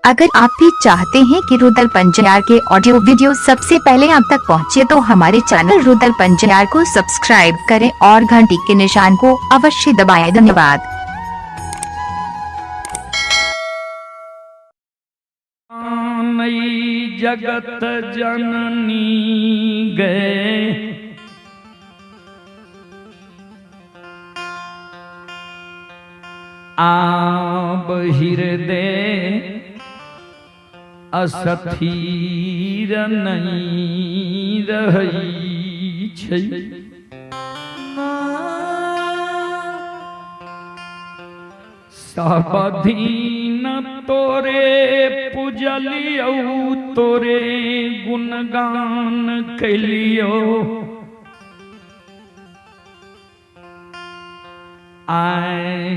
अगर आप भी चाहते हैं कि रुदल पंजियार के ऑडियो वीडियो सबसे पहले आप तक पहुंचे तो हमारे चैनल रुदल पंजियार को सब्सक्राइब करें और घंटी के निशान को अवश्य दबाएं। धन्यवाद। जगत जननी गए आब हृदय असथीर नहीं रहै छै। सब दीन तोरे पूजलियौ तोरे गुणगान कैलियौ। आए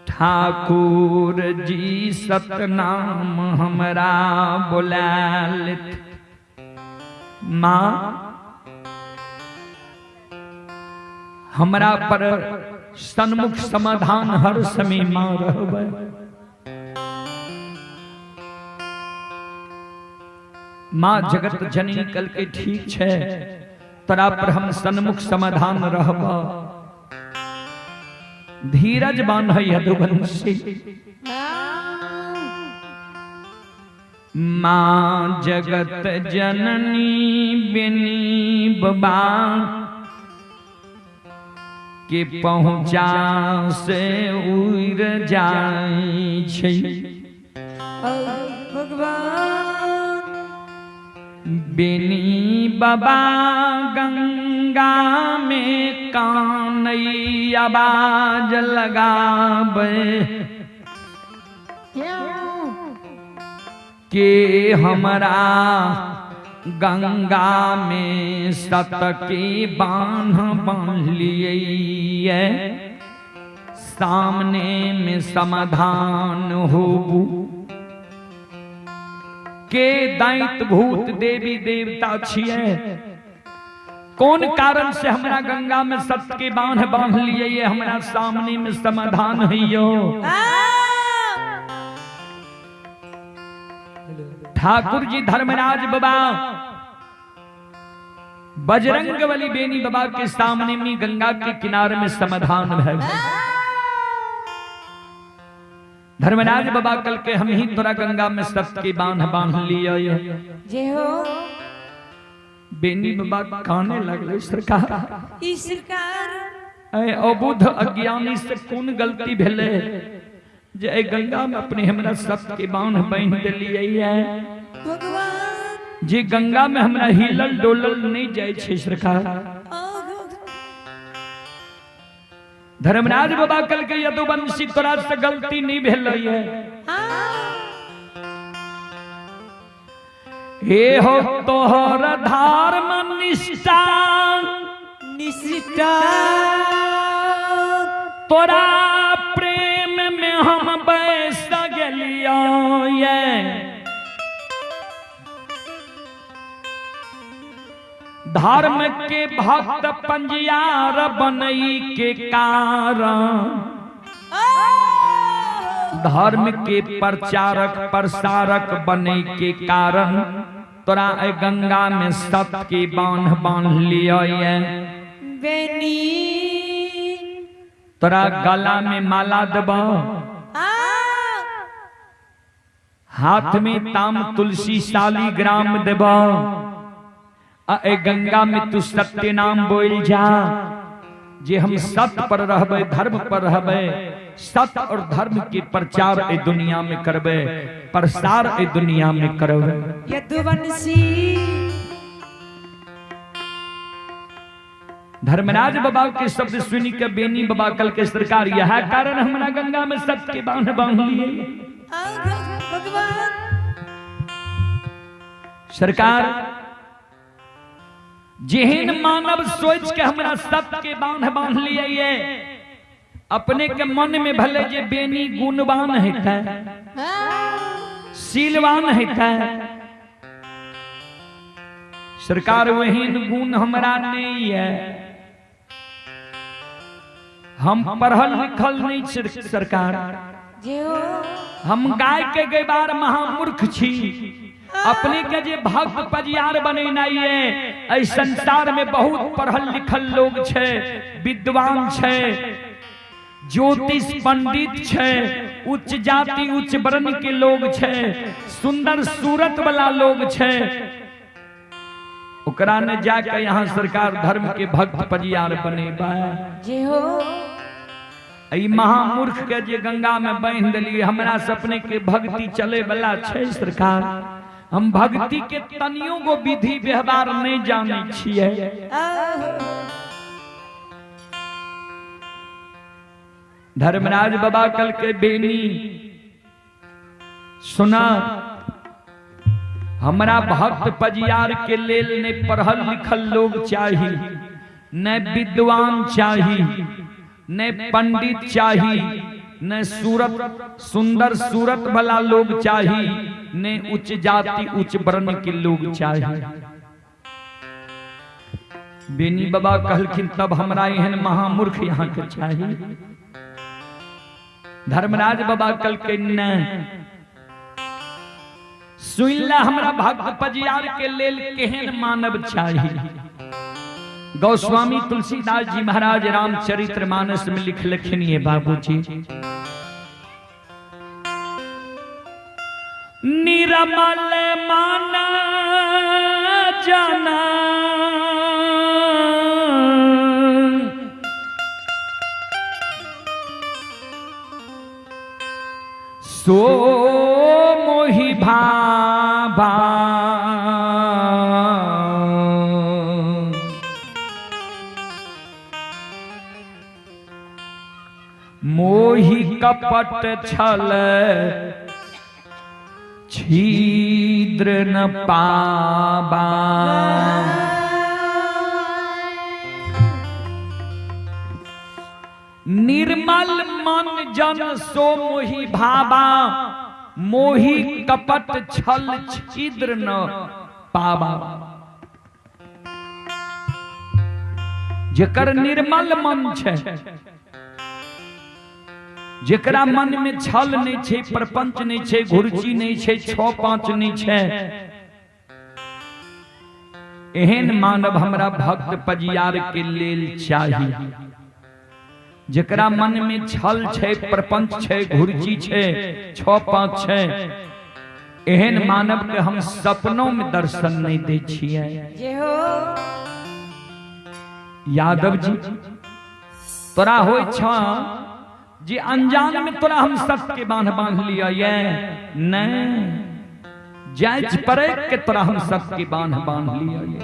ठाकुर जी सतनाम हमरा बोला लेत। माँ हमरा पर सन्मुख समाधान हर समय माँ रहबै। माँ जगत जननी कल के ठीक छै तोरा पर हम सन्मुख समाधान रहब। धीरज बान्ह यदुवंशी। माँ जगत जननी बिनी बबा के पहुँचा से उड़ जाय छै। भगवान बिनी बाबा गंगा में कानई आवाज लगाबे के हमरा गंगा में सत के बांध बांध लिए सामने में समाधान होबू। के दैत भूत देवी देवता छिए कौन कारण से हमरा गंगा में सत के बांध बांध लिए हमरा सामने में समाधान है। ठाकुर जी धर्मराज बाबा बजरंग बली बेनी बाबा के सामने में गंगा के किनारे में समाधान है। धर्मराज बाबा कल के हम ही तोरा गंगा में सत के बांध बांध लिया। बेनी बाबा काने लगले सरकार ए अबुध अज्ञानी से कौन गलती भेले जे ए गंगा में अपने हमरा सत के बांध बांध देलियै। भगवान जे गंगा में हमरा हिलल डोलल नहीं जाय छै सरकार। धर्मराज बाबा कल के यदुवंशी तोरा से गलती नहीं भेलै। हे हो तोहर धर्म निष्ठा निष्ठा तोरा प्रेम में हम बैस गेलियो। धर्म के भक्त पंजियार बनई के कारण धर्म के प्रचारक प्रसारक बने के कारण तोरा गंगा में सत के बांध बांध लिया। तोरा गला में माला देब, हाथ में ताम तुलसी शालीग्राम देब, ए गंगा में तू सत्य नाम बोल जा। जे हम सत्य पर रहबे धर्म पर रहबे सत्य और धर्म के प्रचार ए दुनिया में करबे प्रसार ए दुनिया में करबे। यदुवंशी धर्मराज बाबा के शब्द सुनी के बेनी बाबा कल के सरकार यह कारण हमरा गंगा में सत्य के बांध बांध लिए। भगवान सरकार जेहन मानव सोच के हमरा सत्य के बांध बांध लिए अपने के मन में भले जे बेनी गुणवान है शीलवान है सरकार वहीन गुण हमरा नहीं है। हम पढ़ल लिखल नहीं सरकार। हम गाय के गैबार महामूर्ख छी। अपने के जे भक्त पजियार बनेनाइ ये, एहि संसार में बहुत पढ़ल लिखल लोग छै, विद्वान छै, ज्योतिष पंडित छै, उच्च जाति उच्च वर्ण के लोग छै, सुंदर सूरत वाला लोग छै, ओकरा ने जाके यहाँ सरकार धर्म के भक्त पजियार बनेबा। जी हो। ई महामूर्ख के जे गंगा में बांधि देलिए, हमरा सपने के भक्ति चले वाला छै सरकार। हम भक्ति के तनियो गो विधि व्यवहार नहीं जाने छियै। धर्मराज बाबा कल के बेनी सुना, हमरा भक्त पजियार के लेल ने पढ़ल लिखल लोग चाही, ने विद्वान चाही, ने पंडित चाही, ने सूरत सुंदर सूरत वाला लोग चाही, ने उच्च जाति उच्च वर्ण के लोग चाही। बेनी बाबा कहलखिन तब हमरा एहन महामूर्ख यहाँ के चाही। धर्मराज बाबा कहलकै नहीं, सुन ले हमरा भक्त पजियार के लेल केहन मानव चाही। गोस्वामी तुलसीदास जी महाराज रामचरित्र मानस में लिखलखिन ये बाबूजी, निरमल माना जाना सो मोहि भाभा, मोहि कपट छल छिद्र न पाबा। निर्मल मन जन सो मोहि भाबा, मोहि कपट छल छिद्र न पाबा। जेकर निर्मल मन छै, जेकरा मन में छल नहीं छै, प्रपंच नहीं छै, घुरची नहीं छै, छह पांच नहीं छै, एहन मानव हमरा भक्त पजियार के लेल चाही। जेकरा मन में छल छै, प्रपंच छै, घुरची छै, छह पांच छै, एहन मानव के हम सपनों में दर्शन नहीं दै छियै। यादव जी तोरा होइ छ जे अनजान में तोरा हम सत्य के बांध बांध लिया ये नहीं, जायज परे के तोरा हम सत्य के बांध बांध लिया ये।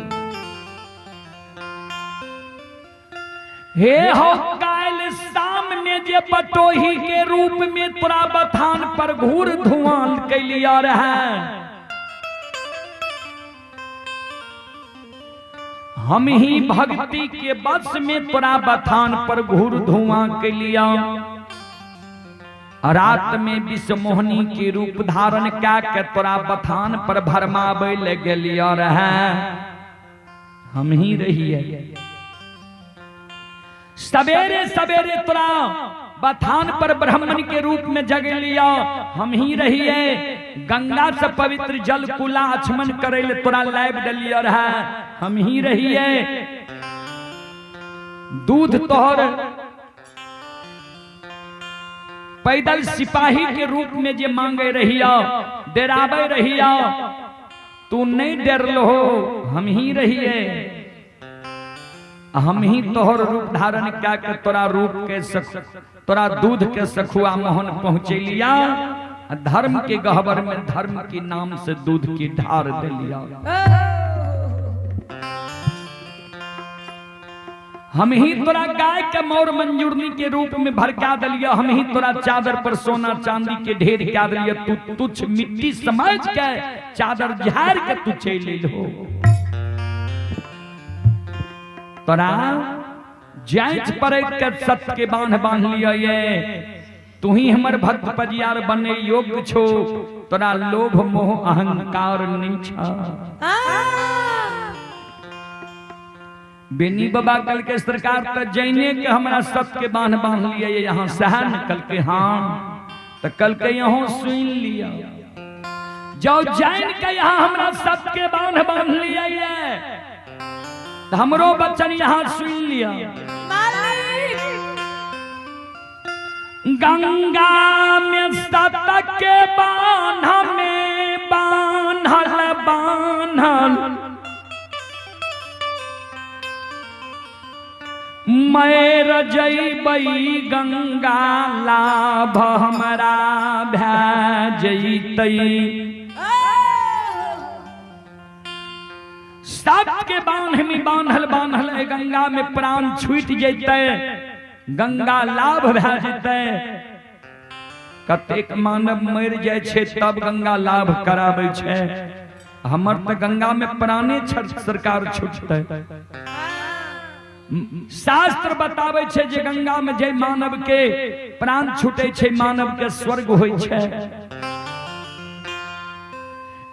हे हो काल सामने जे बटोही के रूप में तोरा बथान पर घूर धुआं के लिया रहा, हम ही भक्ति के बस में तोरा बथान पर घूर धुआं के लिया। रात में विषमोहनी के रूप धारण क्या के तोरा बथान पर भरमावे लगे लिया रहा, हम ही रहिए। सवेरे सवेरे तोरा बथान पर ब्राह्मण के रूप में जग लिया, हम ही रहिए। गंगा से पवित्र जल कुला आचमन करे ले तोरा लाइव डलिया रहा, हम ही रहिए। दूध तोहर पैदल सिपाही के रूप में जे मांगे रहिया, डरावे रहिया, तू नहीं डरलो हो, हम ही रहिए। हम ही तोहर रूप धारण क्या के तोरा रूप के तोरा दूध के सखुआ मोहन पहुँचे लिया, धर्म के गहबर में धर्म के नाम से दूध की ढार दे लिया। हम ही तोरा गाय के मोर मंजूरनी के रूप में भड़का दिलिया, हम ही तोरा चादर पर सोना चांदी के ढेर क्या दिलिया, तू तुच्छ मिट्टी समझ के चादर झाड़ के तू चल हो। तोरा जांच पर के सत्य के बांध बांध लिया ये, तू ही हमर भक्त पजियार बने योग्य छो, तोरा लोभ मोह अहंकार नहीं छा। बेनी बाबा कल के सरकार त जैने के हमरा सत्य के बांध बांध लिया ये यहाँ सहन कल के हाँ, त तो कल के यहाँ सुन लिया जाओ जान के यहाँ हमरा सबके बांध बांध लिया तो हमरो बच्चन यहाँ सुन लिया। गंगा में सत के बांध में बांधल बांधल मैं रजैबई गंगा लाभ हमरा भै जैतई। सत के बांध में बांधल बांधल गंगा में प्राण छूट जैतै, गंगा लाभ भै जैतै। कतेक मानव मर जाय छै तब गंगा लाभ कराबै छै, हमर तऽ गंगा में प्राणे सरकार छूटतै। शास्त्र बताबै छै जे गंगा में जे मानव के प्राण छूटे छै मानव के स्वर्ग होइ छै।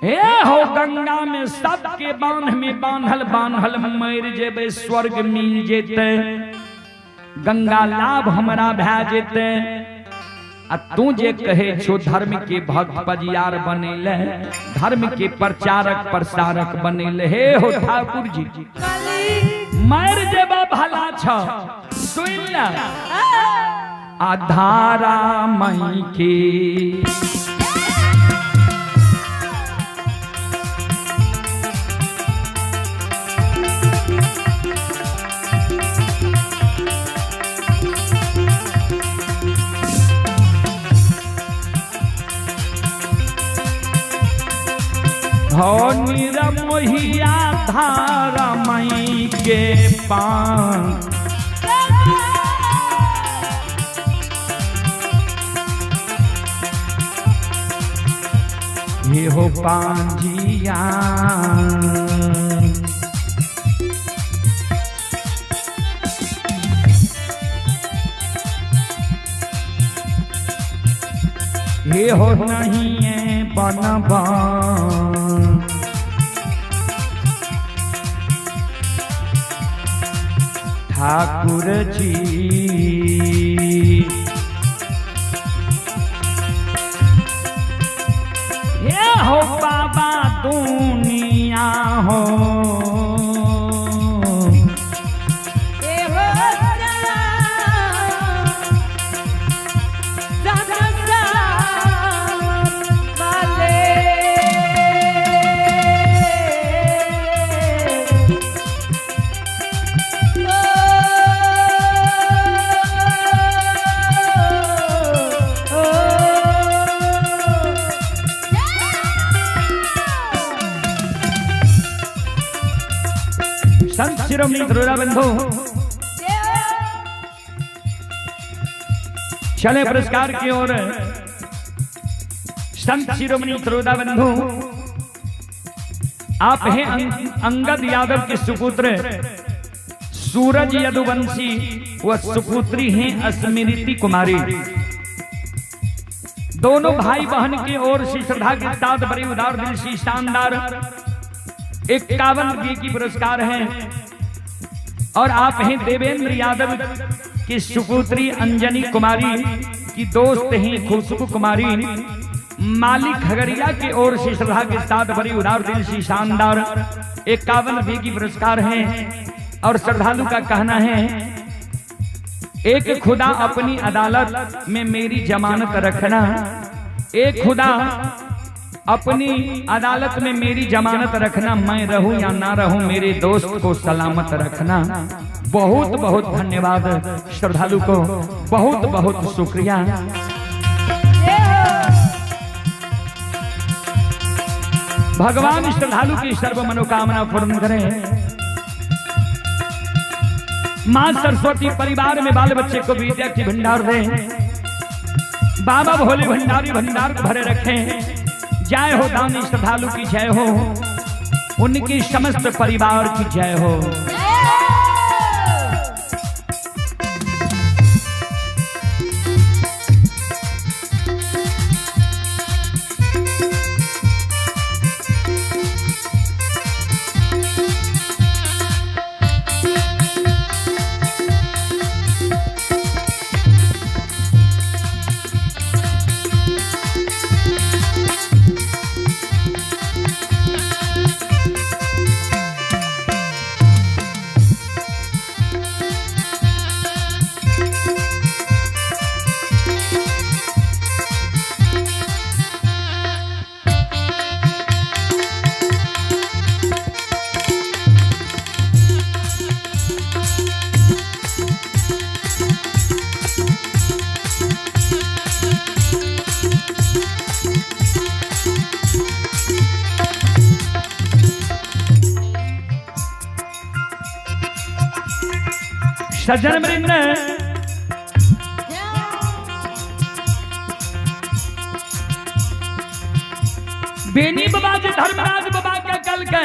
हे हो गंगा में सबके बांध में बांधल बांधल मर जेबै स्वर्ग मिल जेतै, गंगा लाभ हमरा भै जेतै। आ तू जे कहे छो धर्म के भक्त पजियार बनेले, धर्म के प्रचारक प्रसारक बनेले, हे हो ठाकुर जी मर जेबा भला छ सुन ले। आधारा मई के हो निरमोहिया धारा मई के पान ये हो पांजिया। ये हो नहीं है बनबा ठाकुर जी। ये हो बाबा दुनिया हो संत शिरोमणि बंधु चले पुरस्कार की ओर। संत शिरोमणि त्रोदा बंधु आप हैं अंगद यादव के सुपुत्र सूरज यदुवंशी व सुपुत्री हैं स्मृति कुमारी। दोनों भाई बहन की ओर से श्रद्धा के साथ बड़ी उदार दिल से शानदार 51 रुपये की पुरस्कार हैं। और आप हैं देवेंद्र यादव की सुपुत्री अंजनी कुमारी की दोस्त हैं खुशबू कुमारी। मालिक खगड़िया की ओर से श्रद्धा के साथ बड़ी उदार दिल से शानदार 51 रुपये की पुरस्कार हैं। और श्रद्धालु का कहना है एक खुदा अपनी अदालत में मेरी जमानत रखना, एक खुदा अपनी अदालत में मेरी जमानत रखना, मैं रहूं या ना रहूं मेरे दोस्त को सलामत रखना। बहुत बहुत धन्यवाद श्रद्धालु को, बहुत बहुत शुक्रिया। भगवान श्रद्धालु की सर्व मनोकामना पूर्ण करें। मां सरस्वती परिवार में बाल बच्चे को विद्या की भंडार दें, बाबा भोले भंडारी भंडार को भरे रखें। जय हो दानी श्रद्धालु की जय हो, उनकी समस्त परिवार की जय हो। सजन वृंद, बेनी बाबा जी धर्मराज बाबा के कल के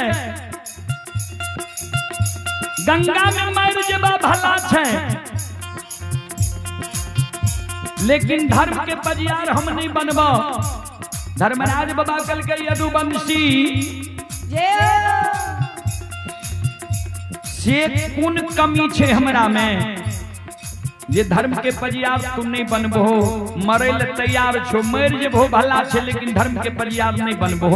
गंगा में मर जेबा भला छे, लेकिन धर्म के पजियार हम नहीं बनबो। धर्मराज बाबा कल के यदुवंशी से कोन कमी छे हमरा में जे धर्म के पजियार तू नहीं बनबो, मरे ले तैयार छो, मर जेबो भला छे, लेकिन धर्म के पजियार नहीं बनबो।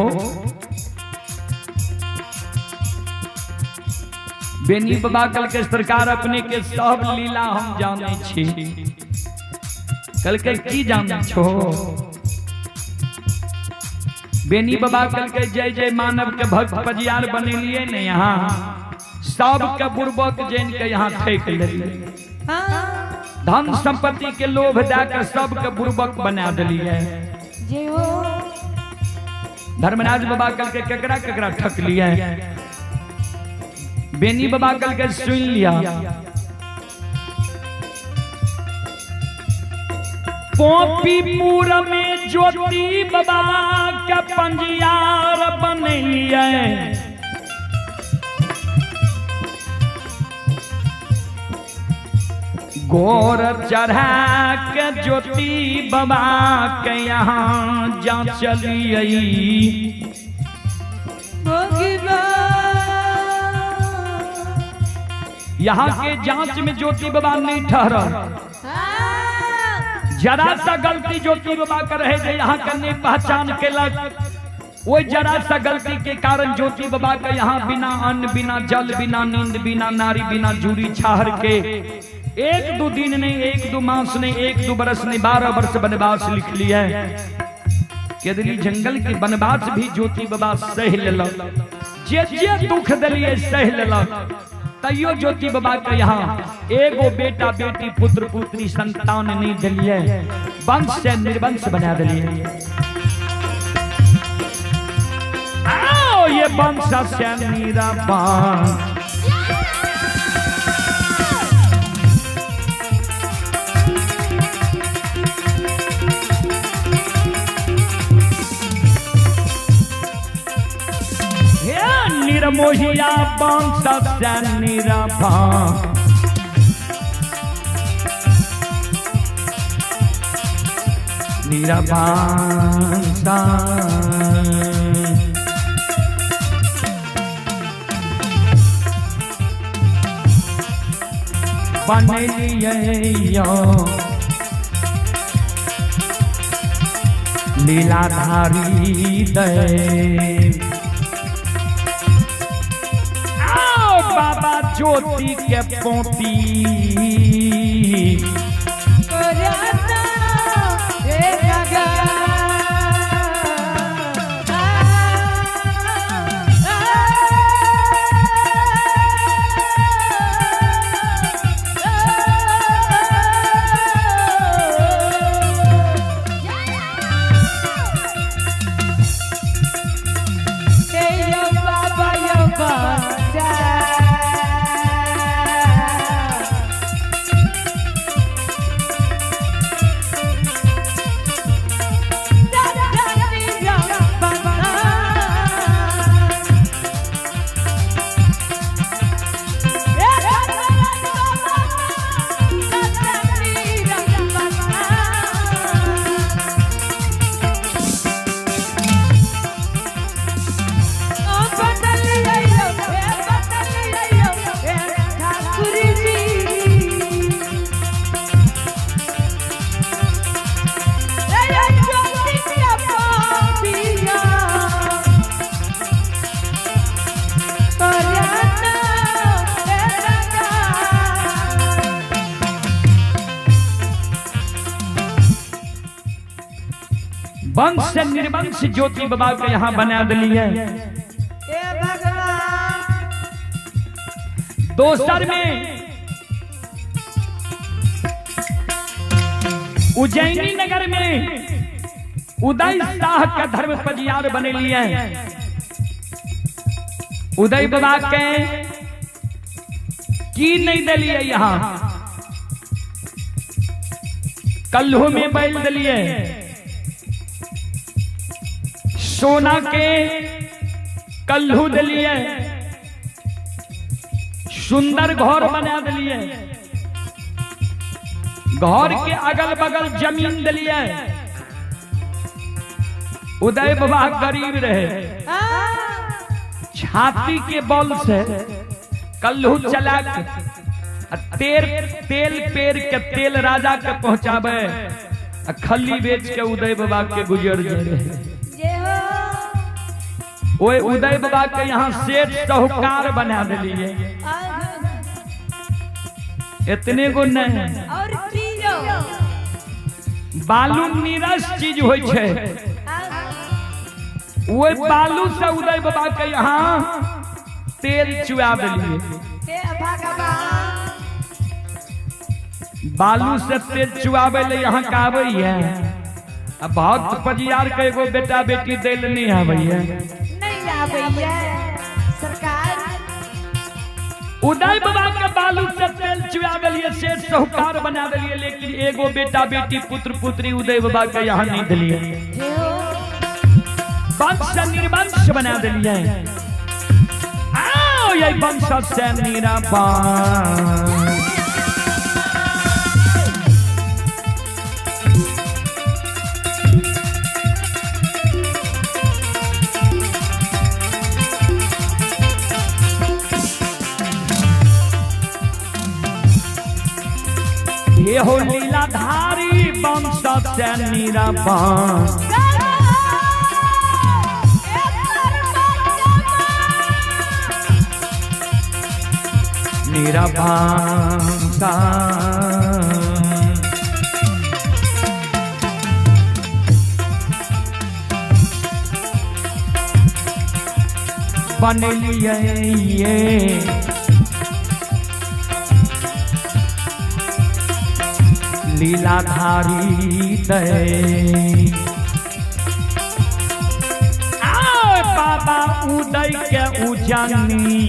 बेनी बाबा कल के सरकार अपने के सब लीला हम जाने छी। कल के की जाने छो? बेनी बाबा कल के जय जय मानव के भक्त पजियार बनेलिए ने, यहाँ सब के बुर्बक जैन के यहाँ ठेक लेलिए, धन संपत्ति के लोभ दे सब के बुर्बक बना दिलिए। धर्मराज बाबा कल के केकरा केकरा ठक लिए? बेनी बाबा कल के सुन लिया, पोपीपुर में ज्योति बाबा के पंजियार बनेलिए, गोर चढ़ा के ज्योति बाबा के यहाँ जा चलिए। यहाँ के जांच में ज्योति बाबा नहीं ठहरल, जरा सा गलती ज्योति बाबा कर रहे थे यहाँ के नहीं पहचान के लग, वो जरा सा गलती के कारण ज्योति बाबा के यहाँ बिना अन्न बिना जल बिना नींद बिना नारी बिना जूरी छाहर के एक दो दिन नहीं, एक दो मास नहीं, एक दो बरस नहीं, 12 वर्ष वनवास लिख लिया। केदली जंगल के वनवास भी ज्योति बाबा सह लेलक, जे जे दुख दिलिए सह लेलक, तैयो ज्योति बाबा के यहाँ एगो बेटा बेटी पुत्र पुत्री संतान नहीं दिलिए, वंश से निर्वंश बना दिलिए। आओ ये वंश से निरवंश। निर्मोहिया वंश से निरवंश। निरवंश बनेलिए लीलाधारी देव। बाबा ज्योति के पोती वंश से निर्वंश ज्योति बाबा के यहाँ बना दिलिए। दोसर में उज्जैनी नगर में उदय शाह का धर्म पजियार बने लिए। उदय बाबा के की नहीं दिलिए यहाँ। कल्हू में बैल दिलिए, सोना के कल्हू दिलिए, सुंदर घर बना दिलिए, घर के अगल बगल जमीन दिलिए। उदय बाबा गरीब रहे, छाती के बल से कल्हू चला के तेल पेर के तेल राजा के पहुंचावे, खल्ली बेच के उदय बाबा के गुजर जाए। ओए उदय बाबा के यहाँ सेठ साहूकार बना दिलिए। इतने गो नहीं, बालू नीरस चीज होय छै, ओए बालू से उदय बाबा के यहाँ तेल चुआ दिलिए। बालू से तेल चुआवे ले यहाँ का आबै है। अब भक्त पजियार के एगो बेटा बेटी देल नहीं आबै है, नहीं आबै है सरकार। उदय बाबा के बालू से तेल चुआ दिलिए, सेठ साहूकार बना दिलिए, लेकिन एगो बेटा बेटी पुत्र पुत्री उदय बाबा के यहाँ नहीं दिलिए। वंश से निर्वंश बना दिलिए। आओ ये वंश से निरवंश। ये हो लीलाधारी वंश से निरवंश। निरवंश बन लिए ये लीलाधारी दे। आओ बाबा उदय के उजानी,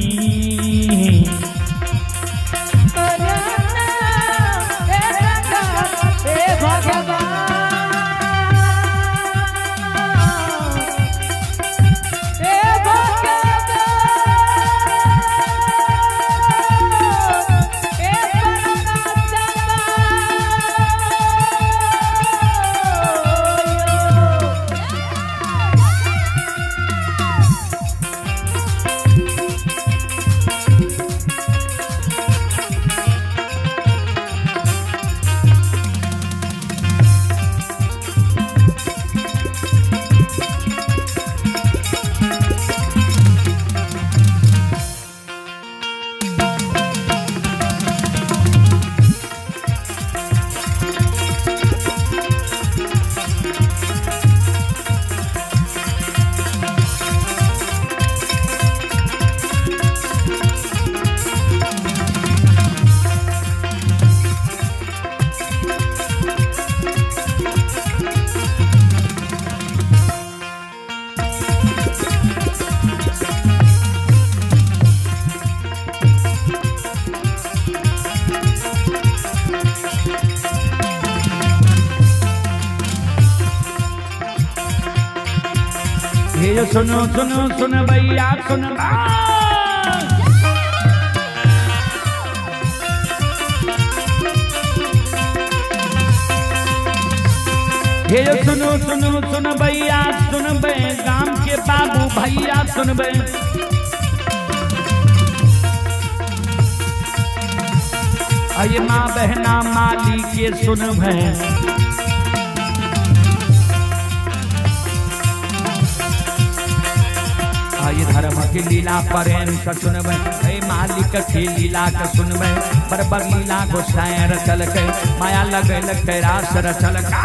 ये सुनो सुनो सुन भैया सुन। हे सुनो सुनो सुन भैया सुन बे, गाम के बाबू भैया सुन बे। अये माँ बहना माली के सुन भे, धर्म के लीला प्रेम का सुनबे, हे मालिक के लीला का सुनबे। बरबर लीला गोसाई रचल के, माया लगल कैलाश रचल का।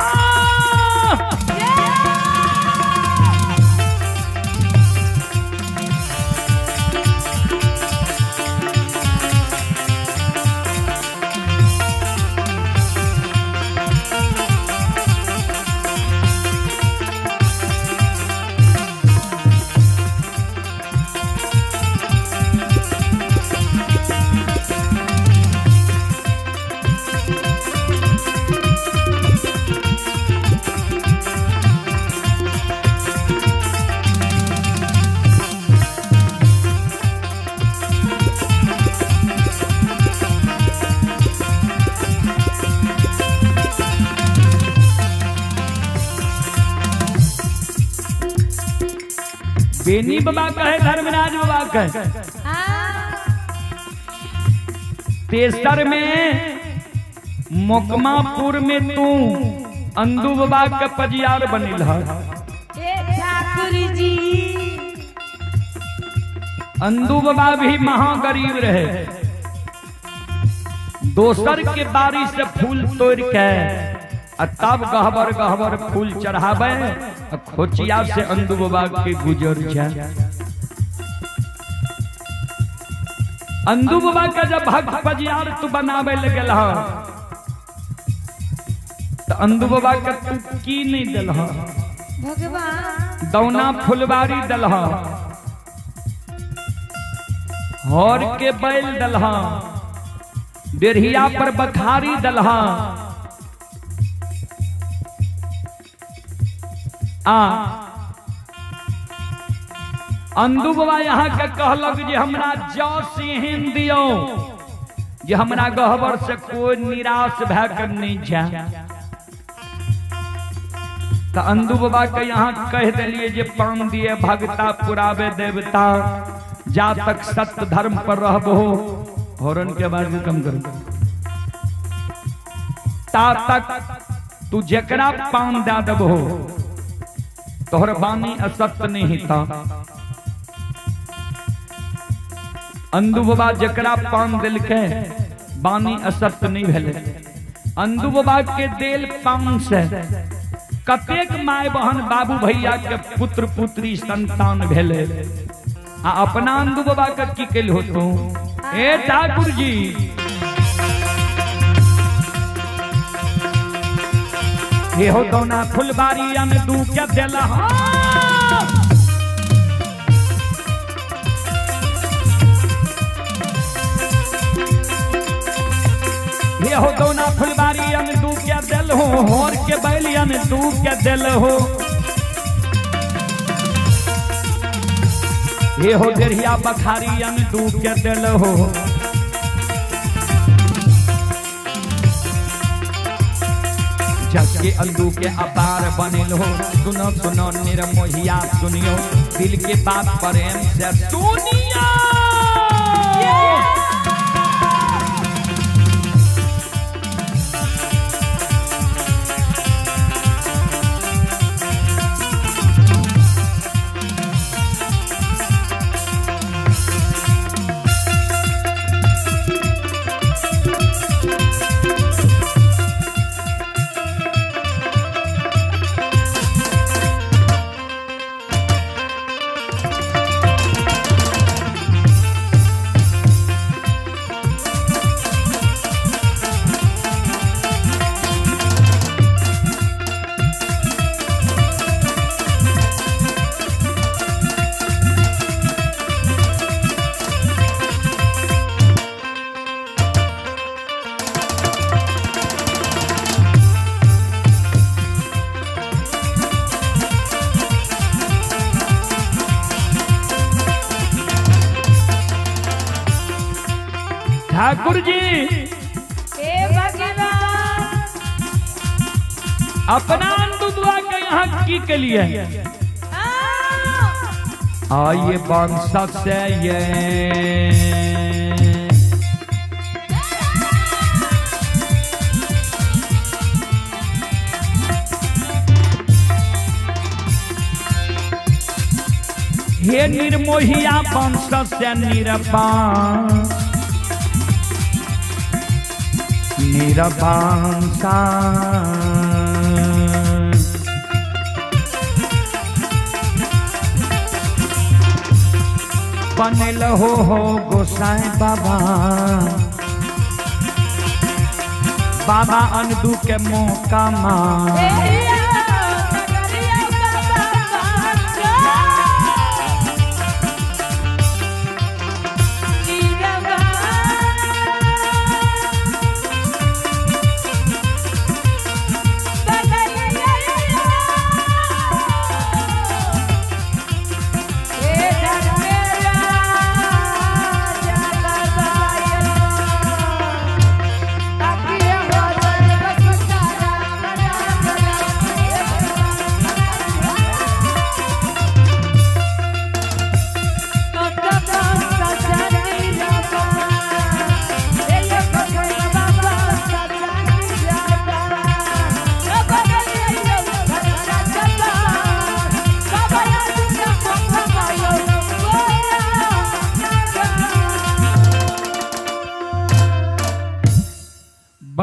बेनी बाबा कहे धर्मराज बाबा कहे। तेसर में मोकमापुर में तू अंदू बाबा के पजियार बनिल है। ठाकुर जी अंदू बाबा भी महा गरीब रहे, दोसर के बारी से फूल तोड़ के तब गहबर गहबर फूल चढ़ावे, खोचिया से अंदू बाबा के गुजर जाए। अंदू बाबा का जब भक्त पजियार तू बनावे लगल ह तो अंदू बाबा के तू की नहीं दिल ह भगवान, दौना फुलवारी दिल ह, हर के बैल दिल ह, डेढ़िया पर बखारी दिल ह, आ अंदू बाबा यहाँ के कहलक जे हमरा जस एहन दियो जे हमरा गहबर से कोई निराश भए के नहीं जाए। तो अंदू बाबा के यहाँ कह दिलिए जे पान दिए भगता पुरावे देवता, जा तक सत्य धर्म पर रहबो, हॉर्न के आवाज भी कम करो, ता तक तू जकरा पान दे देबो तोहर बानी असत्य नहीं होता। अंदू बाबा जकरा पान दिलके बानी असत्य नहीं भेले। अंदू बाबा के देल पान से कतेक my बहन बाबू भैया के पुत्र पुत्री संतान भेले, आ अपना अंदू बाबा के की कैल होतो। ए ठाकुर जी हे हो दौना फुलबारी अंदू के देला, हे हो दौना फुलबारी अंदू के दिल हो, होर के बैल अंदू के दिल हो, हे हो डेढ़िया बखारी अंदू के दिल हो। जग के अंदू के अपार बनिल हो, सुनो सुनो निर्मोहिया सुनियो, दिल के बात प्रेम से सुनियो। ठाकुर जी हे भगवान अपना अंदू बाबा के यहाँ की के लिए आइए बांसा से ये हे निर्मोहिया बांसा से निरपान निरबांसा बनल हो गोसाई बाबा, बाबा अंदू के मौका मां। Yeah.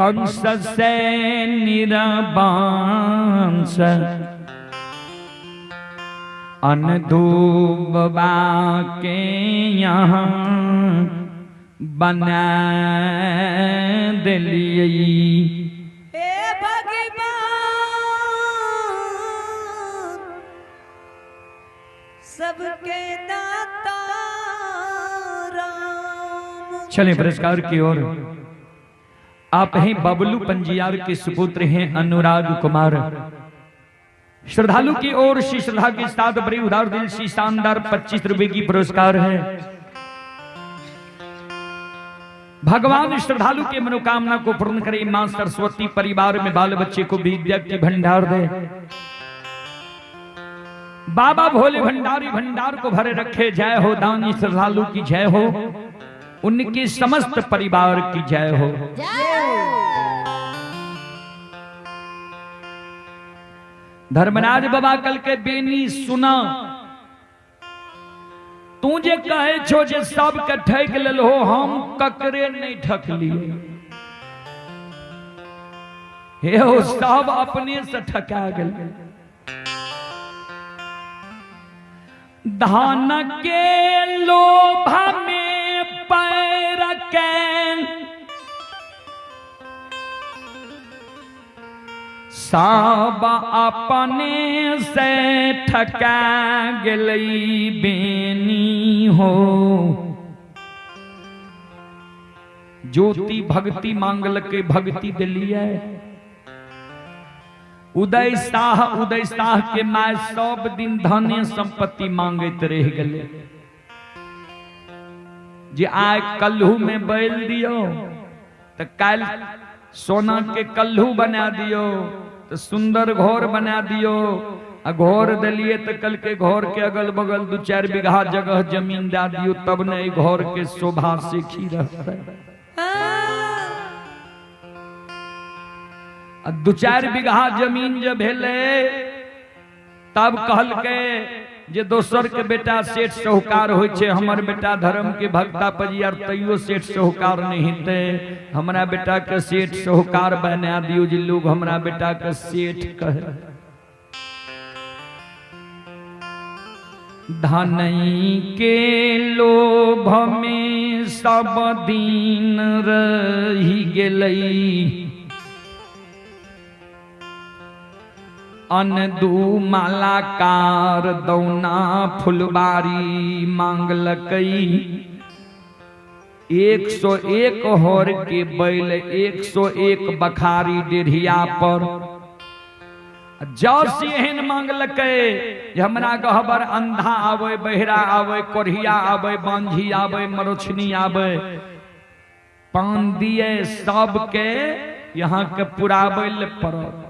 वंश से निरवंश अनधूबा के यहाँ बना दिलियै। हे भगवान सबके दाता राम। चले पुरस्कार की ओर। आप हैं बबलू पंजियार के सुपुत्र हैं अनुराग कुमार। श्रद्धालु की ओर से श्रद्धा के साथ बड़े उदार दिल से शानदार 25 रुपए की पुरस्कार है। भगवान श्रद्धालु के मनोकामना को पूर्ण करे। मां सरस्वती परिवार में बाल बच्चे को विद्या की भंडार दे। बाबा भोले भंडारी भंडार को भरे रखे। जय हो दानी श्रद्धालु की जय हो, उनके समस्त परिवार की जय हो। धर्मराज बाबा कल के बेनी सुना, तू जे कहे छो जे सब के ठक लेल हो, हम ककरे नहीं ठक लिए। हे हो सब अपने से ठका गेल। धान के लोभ में पैर के सब अपने से ठका गेलई बेनी हो। ज्योति भक्ति मांगल के भक्ति दिलिए। उदय शाह, उदय शाह के my सब दिन धने संपत्ति मांगैत रह गेले। जे आय कल्हू में बैल दियो तो काल सोना के कल्हू बना दियो, तो सुंदर घर बना दियो। आ घर दिलिए तो कल के घर के अगल बगल 2-4 बीघा जगह जमीन दे दियो, तब न घर के शोभा सीखी रहते। 2-4 बीघा जमीन जब भेले तब कहल के जे दोसर के बेटा सेठ साहूकार होइ छै, हमर बेटा धर्म के भक्ता पजियार तैयो सेठ साहूकार नहीं हेतै, हमरा बेटा के सेठ साहूकार बना दियो जे लोग हमरा बेटा के सेठ कहे। धनई के लोभ में सब दिन रही गेलई। अनदू मालाकार दौना फुलबारी मांगलकई। 101 होर के बैल 101 बखारी डेढ़िया पर। जस एहन मांगलकै हमरा गहबर अंधा आवे, बहरा आवे, कोढ़िया आवे, बांझी आवे, मरोछनी आवे, पान दिए सबके यहाँ के पुराबै ले पड़त।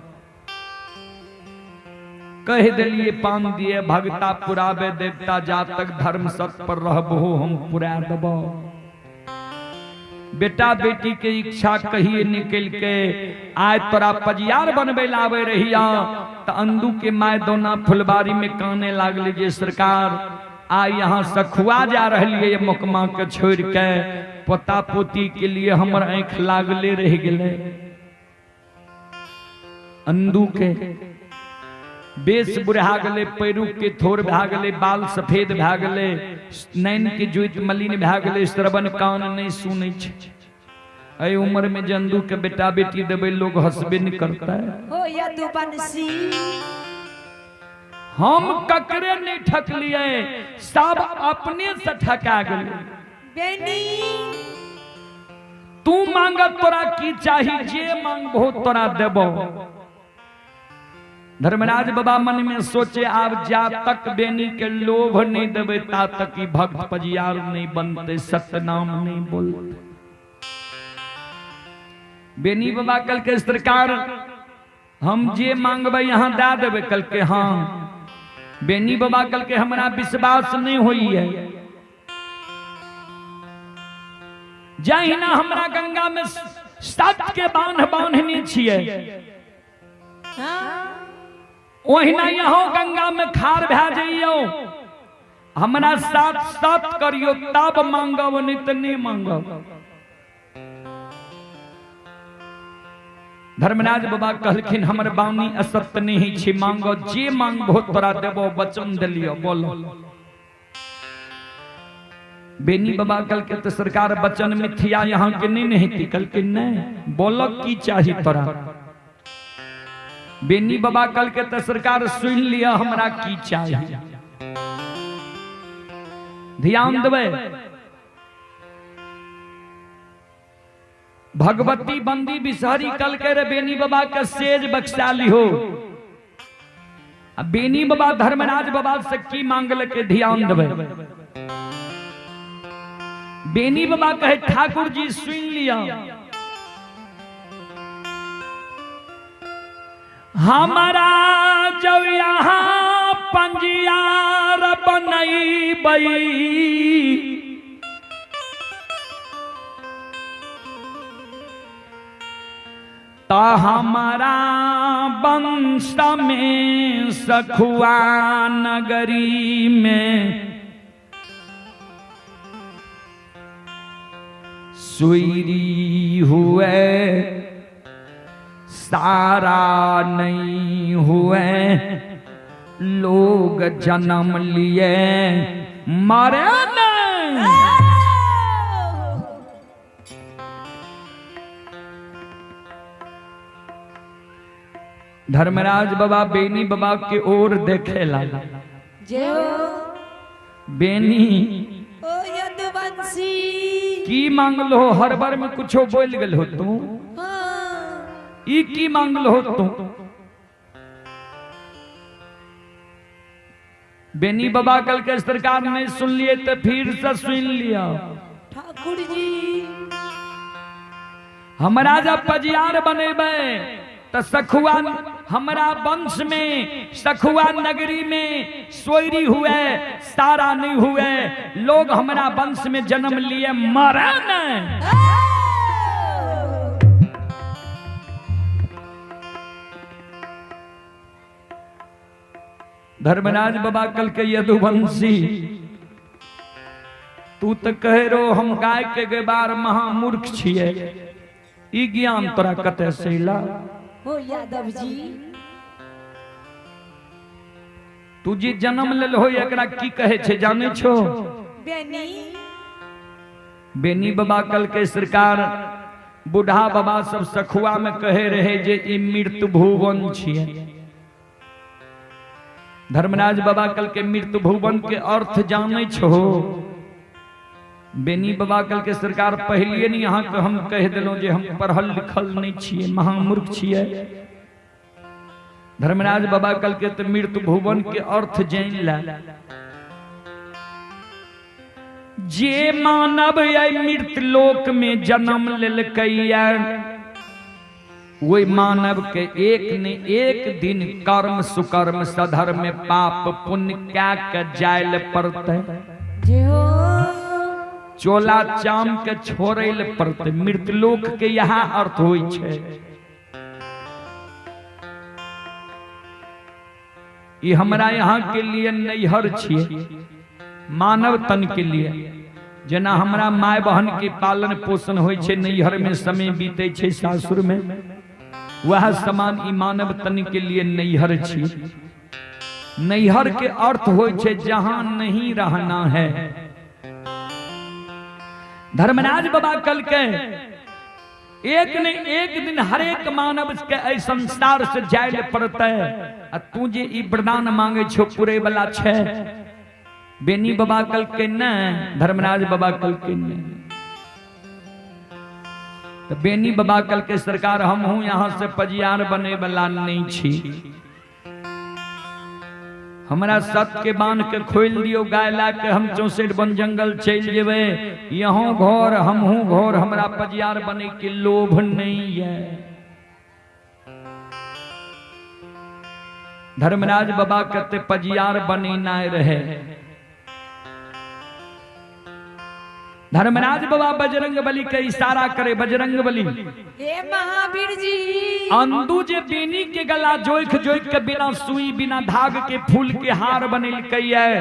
कह दिलिए पान दिए भगता पुराबे देवता, जा तक धर्म सत पर रहबो हम पुरा देबो। बेटा बेटी के इच्छा कहिए निकल के आय तोरा पजियार बनबे लावे रहिया त अंदू के my दोना फुलबारी में काने लागले जे सरकार आय यहाँ सखुआ जा रही मोकमा के छोड़ के, पोता पोती के लिए हमर आँख लागले रह गेले। अंदू के बेस बुढ़ा गले, पैरू के थोर भा गले, बाल सफेद भा गले, नैन के जोइत मलिन भा गले, श्रवण कान नहीं सुनै छै। एहि उम्र में जंदू के बेटा बेटी देबै लोग हंसबे नहीं करता है। हो यदुवंशी हम ककरे नहीं ठकलिए, सब अपने से ठका गेलै। बेनी तू मांगत तोरा की चाही, जे मांगबो तोरा देबो। धर्मराज बाबा मन में सोचे आब जा तक बेनी के लोभ नहीं देवे ता तक ही भक्त पजियार नहीं बनते, सत्यनाम नहीं बोलते। बेनी बाबा कल के सरकार हम जे मांगबे यहाँ दे देवे, कल के हाँ। बेनी बाबा कल के हमरा विश्वास नहीं होई है, जहिना हमरा गंगा में सत के बांध बांधने छिए ओहिना यहाँ गंगा में खार भै जइयो, हमरा साथ साथ करियो तब मांगब नहीं तो नहीं मांगब। धर्मराज बाबा कहलखिन हमर बानी असत्य नहीं छी, मांगो जे मांगबो तोरा देबो, वचन देलियो। बोलो बेनी बाबा कल के तो सरकार वचन मिथिया यहाँ के नहीं नहीं थी। कल के नहीं, बोलो की चाही तोरा। बेनी बाबा कल के तो सरकार सुन लिया हमरा की चाही। ध्यान देवे, भगवती बंदी बिसहरी कल के रे बेनी बाबा के सेज बख्शा लिहो। बेनी बाबा धर्मराज बाबा से की मांगल के ध्यान देवे। बेनी बाबा कहे ठाकुर जी सुन लिया, हमारा जब यहाँ पंजियार बनैबई ता हमारा वंश में सखुआ नगरी में सुईरी हुए सारा नहीं हुए, लोग जन्म लिए मरे नहीं। धर्मराज बाबा बेनी बाबा के ओर देखे ला। बेनी ओ यदुवंशी की मांगलो, हर बार में कुछो बोल गल हो तू, ई की मांगलो हो तू। बेनी बाबा कल के सरकार ने सुन लिए तो फिर से सुन लिया। ठाकुर जी हमरा जब पजियार बनेबे तो सखुआ हमरा वंश में सखुआ नगरी में सोयरी हुए सारा नहीं हुए, लोग हमरा वंश में जन्म लिए मरे नहीं। धर्मराज बाबा कल के यदुवंशी तू तो कह रो हम गाय के गेबार महामूर्ख छिए, ई ज्ञान तोरा कते से अइला। हो यादव जी तू जी जन्म लेल हो एकरा की कहे छे जाने छो। बेनी बेनी बाबा कल के सरकार बूढ़ा बाबा सब सखुआ में कहे रहे जे ई मृत्यु भुवन छिए। धर्मराज बाबा कल के मृत्यु भुवन के अर्थ जाने छो। बेनी बाबा कल के सरकार पहले नहीं यहाँ के हम कह दिलों जे हम पढ़ल लिखल नहीं छिए, महामूर्ख छिए। धर्मराज बाबा कल के तो मृत्यु भुवन के अर्थ जान ला। जे मानव मृत्यु लोक में जन्म लेलकैया वही मानव के एक ने एक दिन कर्म सुकर्म सधर्म पाप पुण्य क्या के जायल पड़ते, चोला चाम के छोड़े पड़ते। मृत्युलोक के यहाँ अर्थ होई छे। ई हमरा यहाँ के लिए नैहर छिए, मानव तन के लिए। जना हमरा my बहन के पालन पोषण होई छे नैहर में समय बीते छे सासुर में, वह समान ई मानव तन के लिए नैहर छिए। नैहर के अर्थ होई छे जहां नहीं रहना है। धर्मराज बाबा कल के एक ने एक दिन हरेक मानव के एहि संसार से जाय पड़ते, आ तू जे ई वरदान मांगे छो पूरे वाला छे। बेनी बाबा कल के न, धर्मराज बाबा कल के न। तो बेनी बाबा कल के सरकार हम हूं यहां से पजियार बने वाला नहीं छी, हमरा सत के बांध के खोल दियो गाय ला के हम 64 वन जंगल चल जेबे, यहाँ घर हमहू घर, हमरा पजियार बने के लोभ नहीं है। धर्मराज बाबा कहते पजियार बने ना रहे। धर्मराज बाबा बजरंग बली के इशारा करे, बजरंग बली हे महावीर जी अंदू जे बेनी के गला जोइख जोइख के बिना सुई बिना धाग के फूल के हार बनेलकै है।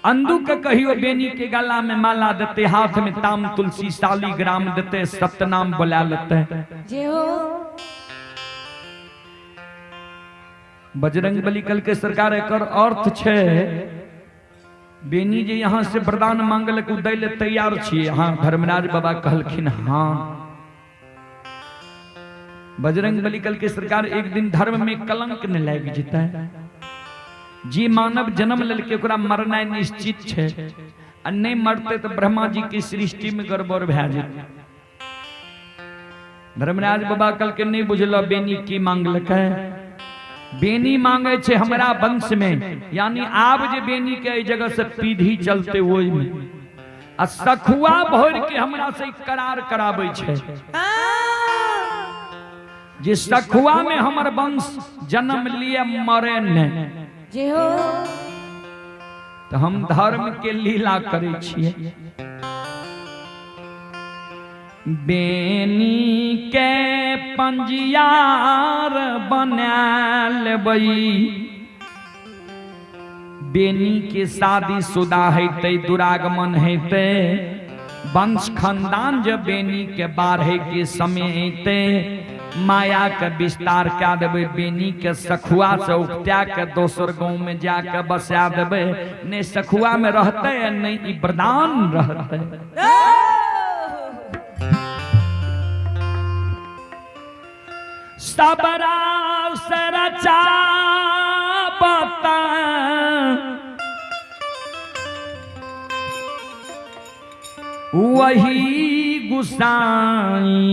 अंदू के कहियो बेनी के गला में माला देते, हाथ में ताम तुलसी शालिग्राम देते, सतनाम बोला लेते। जय हो। बजरंग बली कल के सरकार एकर अर्थ छे बेनी जे यहाँ से वरदान मांगलक उ दै ले तैयार छियै। हाँ धर्मराज बाबा कहलखिन हाँ। बजरंग बली कल के सरकार एक दिन धर्म में कलंक न लागि जेतै। जे मानव जन्म लेलकै ओकरा मरनाइ निश्चित छै, आ नहीं मरते तो ब्रह्मा जी के सृष्टि में गड़बड़ भए जेतै। धर्मराज बाबा कल के नहीं बुझल बेनी की मांगलकै। बेनी मांगे छे हमरा वंश में, यानी आब जे बेनी के एहि जगह से पीढ़ी चलते ओहि में, आ सखुआ भर के हमरा से करार कराबै छै जे सखुआ में हमर वंश जन्म लिए मरे नहीं। जय हो। तो हम धर्म के लीला करै छियै। बेनी के पंजियार बना लेबै, बेनी के शादी शुदा हेतै, दुरागमन हेतै, वंश खानदान जब बेनी के बाढ़े के समय हेतै, माया के विस्तार कए देबै, बेनी के सखुआ से उपटा के दोसर गांव में जाके बसा देबै। नहीं सखुआ में रहतै नहीं ई वरदान रहतै। सबरा सरचा बता वही गुसाई,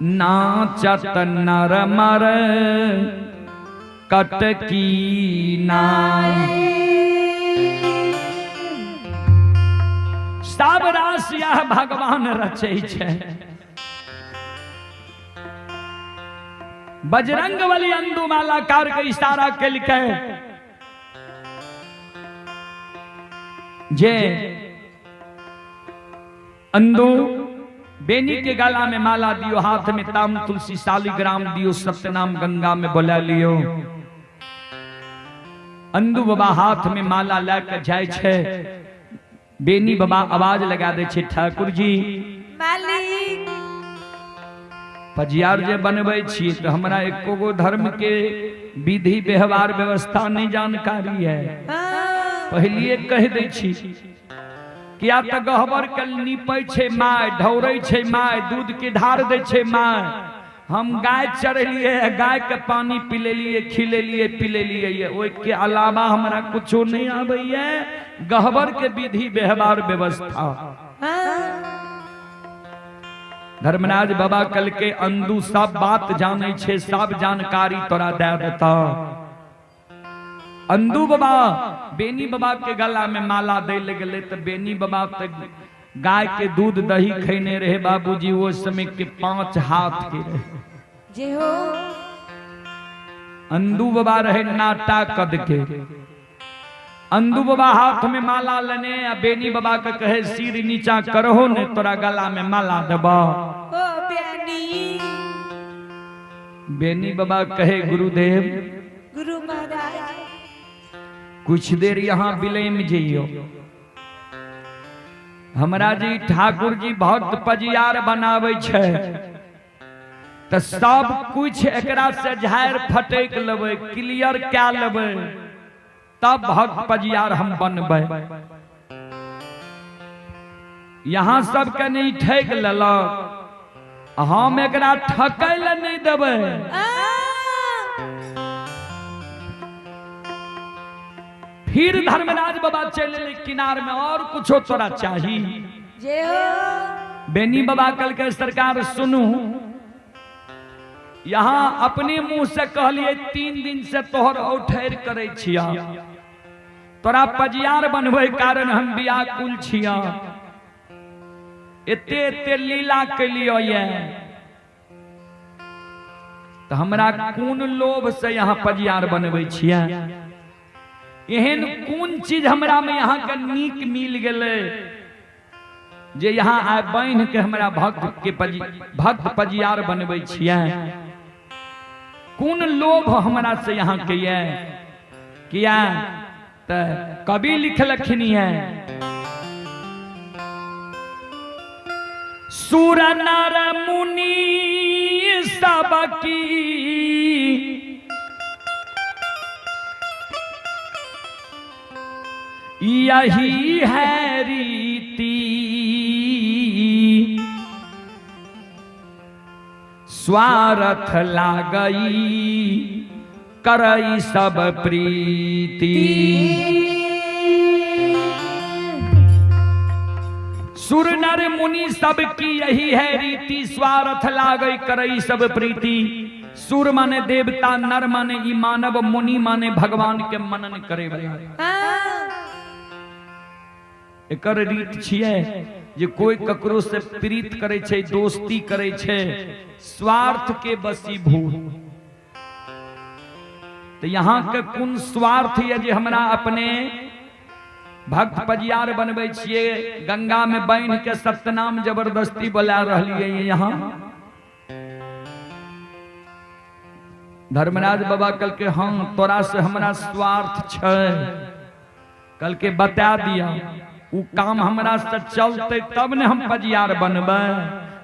नाचत नर मर कटकी नाई। सब रास यह भगवान रचै छै। बजरंग बली अंदू मालाकार के इशारा केलकै जे अंदू बेनी के गला में माला दियो, हाथ में ताम तुलसी शालिग्राम दियो, सत्यनाम गंगा में बोला लियो। अंदू बाबा हाथ में माला लए के जाय छै। बेनी बाबा आवाज लगा दे छै, ठाकुर जी मालिक पजियार जे बनबै छी तो हमरा एको गो धर्म के विधि व्यवहार व्यवस्था नहीं जानकारी है। पहलिए कह दै छी किया त गहबर के नीपै छै my, ढौरै छै my, दूध के ढार दै छै my. हम गाय चढ़लिए, गाय के पानी पिलेलिए, खिलेलिए, पिलेलिए, ओहि के अलावा हमरा कुछो नहीं आबैया गहबर के विधि व्यवहार व्यवस्था। धर्मराज बाबा कल के अंदू सब बात जाने छे, सब जानकारी तोरा दे देता। अंदू बाबा बेनी बाबा के गला में माला दे ले गेलै त बेनी बाबा त गाय के दूध दही खैने रहे बाबूजी, वो समय के 5 हाथ के रहे। जय हो। अंदू बाबा रहे नाटा कद के। अंदू बाबा हाथ में माला लेने आ बेनी बाबा के कहे सिर नीचा करहो ने तोरा गला में माला देबा। ओ बेनी। बेनी बाबा कहे गुरुदेव गुरु महाराज कुछ देर यहाँ बिलैम जइयो, हमरा जी ठाकुर जी भक्त पजियार बनाबै छै त सब कुछ एकरा से झाड़ फटक लेबै, क्लियर कै लेबै, तब भक्त पजियार हम बनबै। यहाँ सबके नहीं ठकि लेलक, हम एकरा ठकै ले नहीं देबै। फिर धर्मराज बाबा चले किनार में, और कुछो तोरा चाही। जय हो। बेनी बाबा कल के सरकार सुनू, यहाँ अपने मुंह से कहलिए 3 दिन से तोहर औठैर करे छिया, तोरा पजियार बनबै कारण हम व्याकुल छिया, एते एते लीला केलियो ये, तो हमरा कोन लोभ से यहाँ पजियार बनबै छिया, एहन कोन चीज हमरा में यहाँ के नीक मिल गेलै जे यहाँ आय बान्हि के हमरा भक्त के भक्त पजियार बनबै छियै। कोन लोभ हमरा से यहाँ के ये किया त कवि लिखलखिन है सुर नर मुनि सबकी यही है रीति स्वार्थ लागई करई सब प्रीति। सुर नर मुनि सबकी यही है रीति स्वार्थ लागई करई सब प्रीति। सुर माने देवता, नर माने ई मानव, मुनि माने भगवान के मनन करे वाला। एकर रीत छियै जे कोई ककरो से प्रीत करे छै, दोस्ती करे छै, स्वार्थ के बसीभूत। तो यहाँ के कोन स्वार्थ ये जे हमरा अपने भक्त पजियार बनबै छियै, गंगा में बान्हि के सत्यनाम जबरदस्ती बोला रहलियै यहाँ। धर्मराज बाबा कल के हम तोरा से हमरा स्वार्थ छै, कल के बता दिया उ काम हमरा से चलते तब ने हम पजियार बनबै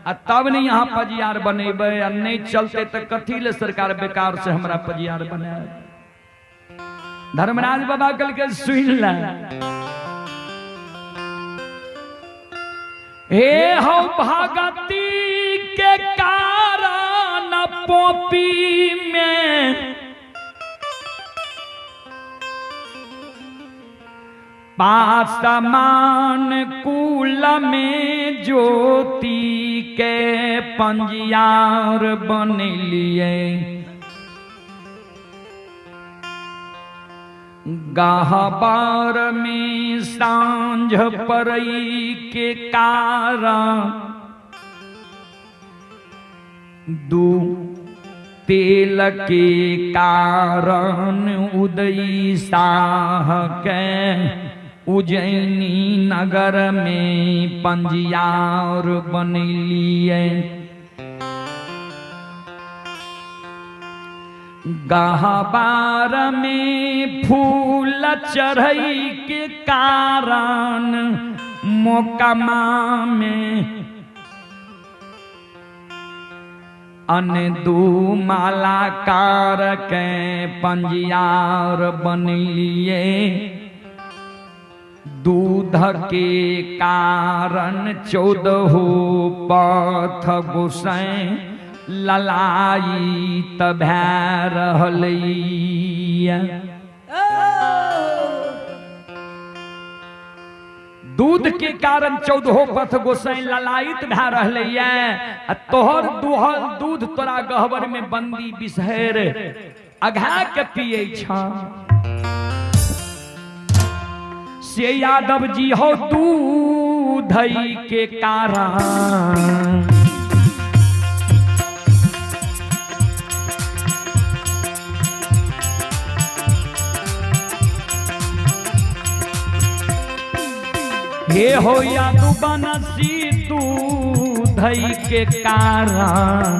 आ तब ने यहाँ पजियार बनेबै, आ नहीं चलते तो कथी ले सरकार बेकार से हमरा पजियार बनाए। धर्मराज बाबा कल के सुन ले, हे हो भगती के कारण पोपी में पासमान कुल में ज्योति के पंजियार बनलिए। गहबर में सांझ परई के कारण दू तेल के कारण उदयी साह के उज्जैनी नगर में पंजियार बनलिए। गहबार में फूल चढ़ई के कारण मोकमा में अन दू मालाकार के पंजियार बनलिए। दूध के कारण 14 पथ गोसाई ललाई तभै रहलिए। दूध के कारण 14 पथ गोसाई ललायित भै रहलैया आ तोहर दुहल दूध तोरा गहबर में बंदी बिसहर अघा के पिए छ। से यादव जी हो दूध के कारण हे हो यादव बनसी दूध के कारण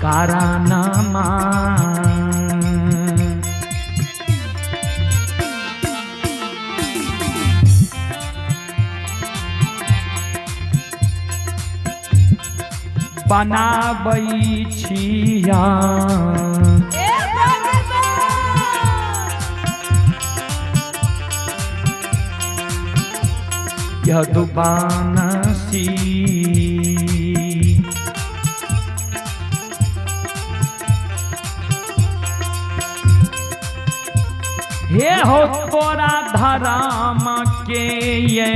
कारणमा बनाबै छिया। यदुबानसी हे हो तोरा धराम के ये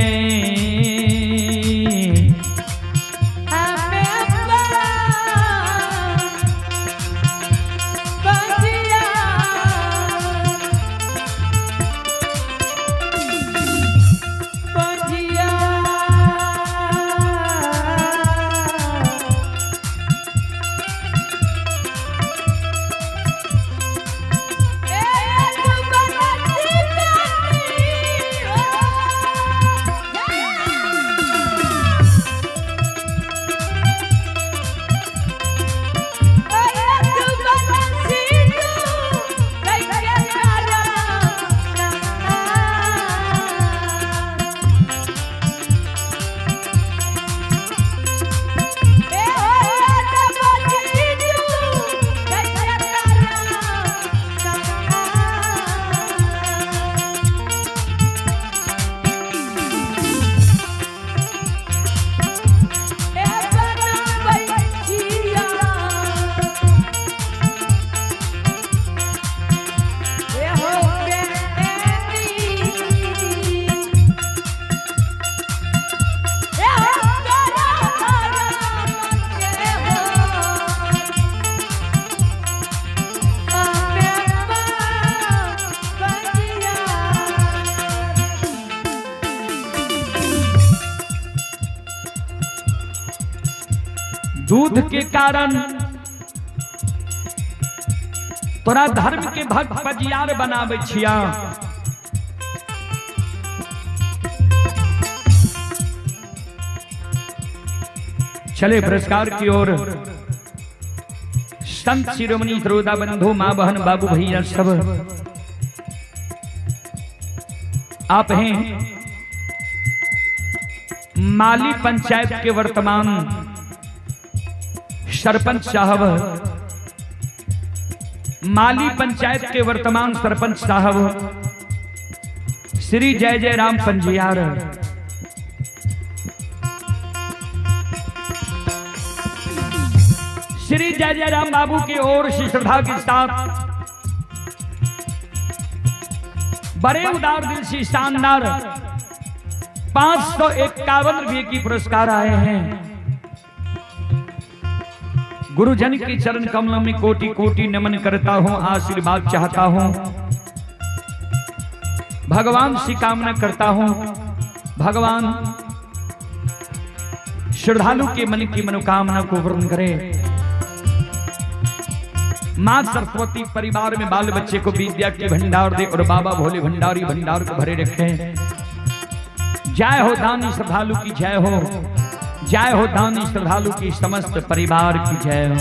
दूध के कारण तोरा धर्म के भक्त पजियार बनावे छिया। चले पुरस्कार की ओर। संत शिरोमणि श्रोता बंधु, माँ बहन बाबू भैया सब आप हैं माली पंचायत के वर्तमान सरपंच साहब, माली पंचायत के वर्तमान सरपंच साहब श्री जय जय राम पंजियार। श्री जय जय राम बाबू की ओर से श्रद्धा के साथ बड़े उदार दिल से शानदार 551 रुपये की पुरस्कार आए हैं। गुरुजन के चरण कमलों में कोटि कोटि नमन करता हूं, आशीर्वाद चाहता हूं, भगवान से कामना करता हूं, भगवान श्रद्धालु के मन की मनोकामना को पूर्ण करे। मां सरस्वती परिवार में बाल बच्चे को विद्या के भंडार दे और बाबा भोले भंडारी भंडार को भरे रखें। जय हो दानी श्रद्धालु की जय हो, जय हो दानी श्रद्धालु की समस्त परिवार की जय हो।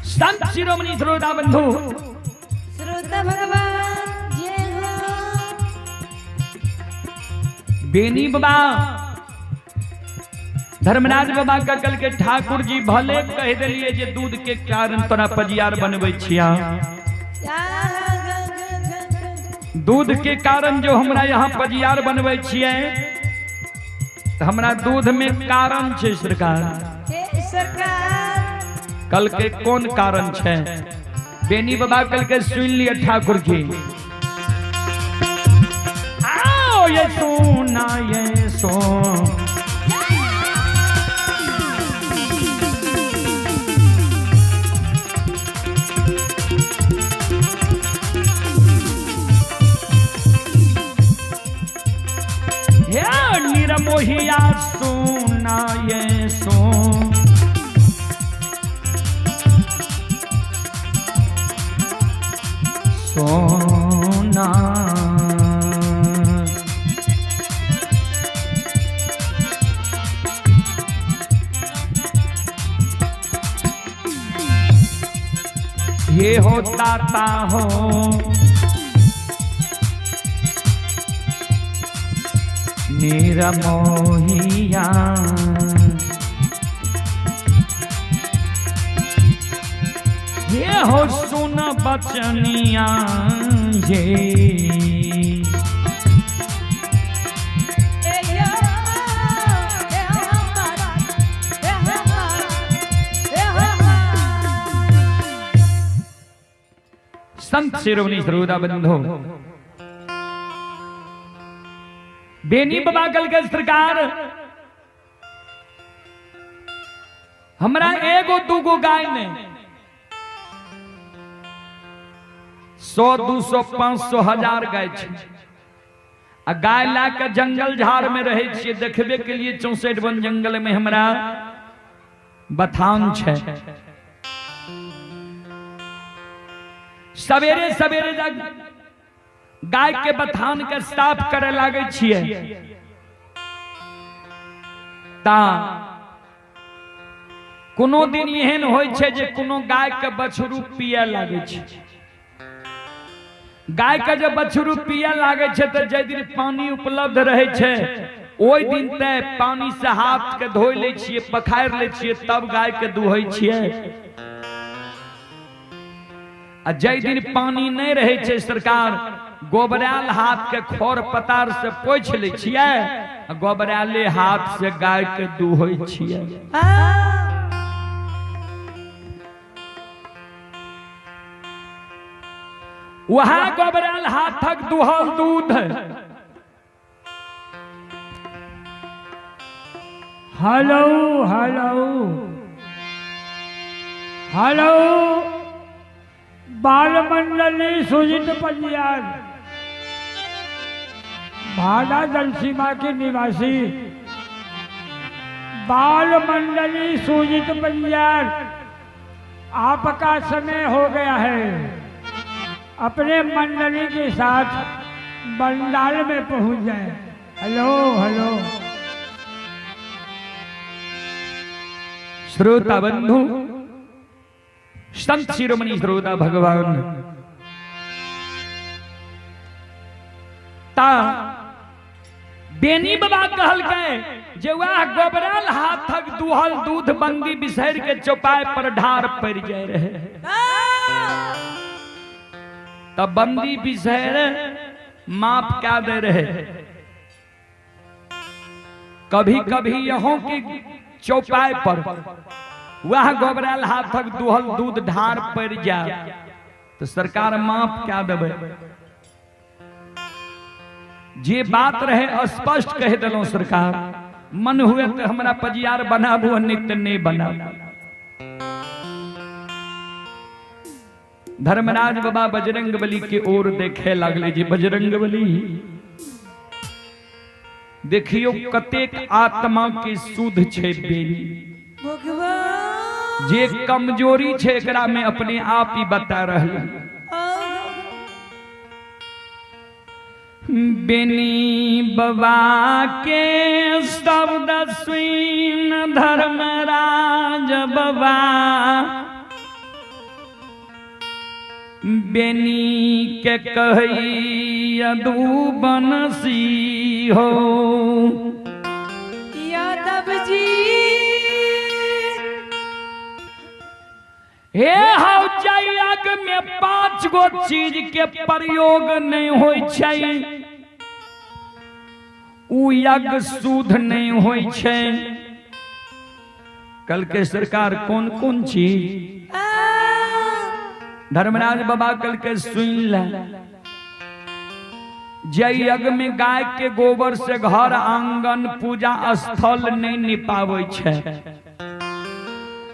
संत शिरोमणि श्रोता बंधु, श्रोता भगवान जय हो। बेनी बाबा धर्मराज बाबा का कल के ठाकुर जी भले कह दिलिए जे दूध के कारण तोरा पजियार बनबै छिया, दूध के कारण जो हमरा यहाँ पजियार बनबै छियै तो हमरा दूध में कारण छै सरकार। कल के कौन कारण छै? बेनी बाबा कल के सुन लिया ठाकुर जी, आओ ये सोना ये सो निरमोहिया सोना ये सो सोना। ये होता ता हो निरमोहिया, ये हो सुन बचनिया ये संत शिरोमणि श्रोता बंधु। बेनी बाबा कल के सरकार हमरा एगो दूगो गाय ने 100 200 500 1000 गाय छै आ गाय ला के जंगल झाड़ में रहे छियै, देखबे के लिए 64 वन जंगल में हमरा बथान छै। सवेरे सवेरे जा गाय के बथान के साफ करे लागे छियै ता कोनो दिन एहन होइ छै जे कोनो गाय के बछरू पिए लागे छै। गाय के जब बछरू पिए लागे छै तो जे दिन पानी उपलब्ध रहे छै ओहि दिन ते पानी से हाथ के धोइ लै छियै, पखारि लै छियै, तब गाय के दुहै छियै। आ जे दिन पानी नहीं रहे छै सरकार गोबरायल हाथ के खोर पतार से पोछि लै छियै, गोबरायले हाथ से गाय के दूहै छियै। वह गोबरायल हाथक दुहल दूध। हेलो हेलो हेलो, बाल मंडली सुजीत पंजियार भाड़ा जलसीमा के निवासी, बाल मंडली सुजीत पंजियार आपका समय हो गया है, अपने मंडली के साथ बंडाल में पहुंच जाए। Hello hello. श्रोता बंधु, संत शिरोमणि श्रोता भगवान ता बेनी बाबा कहलकै जे वह गोबराल हाथक दुहल दूध बंदी बिसहर के चौपाए पर ढार पड़ जाए रहे। तब बंदी बिसहर माफ क्या दे रहे। कभी कभी यहों की चौपाए पर वह गोबराल हाथक दुहल दूध ढार पड़ जाए तो सरकार माफ क्या देवे। जे बात रहे स्पष्ट कह दिलों सरकार, मन हुए तो हमरा पजियार बनाबू नित्य नहीं बनाबू। धर्मराज बाबा बजरंग बली के ओर देखे लगले जी बजरंग बली देखियो कतेक आत्मा के शुद्ध छे बेली, जे कमजोरी छे एकरा में अपने आप ही बता रहल। बेनी बाबा के शब्द सुन धर्मराज बाबा बेनी के कही यदुवंशी हो। यादव जी हे हौ यज्ञ में 5 गो चीज के प्रयोग नहीं होई छै, उ यज्ञ शुद्ध नहीं होई छै। कल के सरकार कौन कौन चीज? धर्मराज बाबा कल के सुन ले, जय यज्ञ में गाय के गोबर से घर आंगन पूजा स्थल नहीं निपावे छै,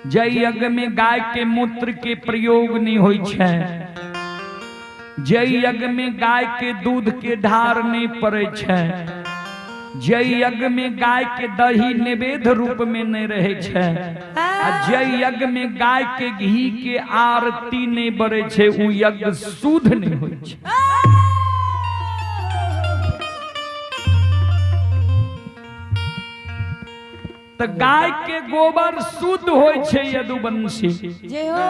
जय यज्ञ में गाय के मूत्र के प्रयोग नहीं होई छै, जय यज्ञ में गाय के दूध के ढार नहीं पड़े छै, जय यज्ञ में गाय के दही नैवेद्य रूप में नहीं रहे छै, आ जय यज्ञ में गाय के घी के आरती नहीं बड़े छै, उ यज्ञ शुद्ध नहीं होई छै। तो गाय के गोबर शुद्ध होई छै यदुवंशी। जय हो।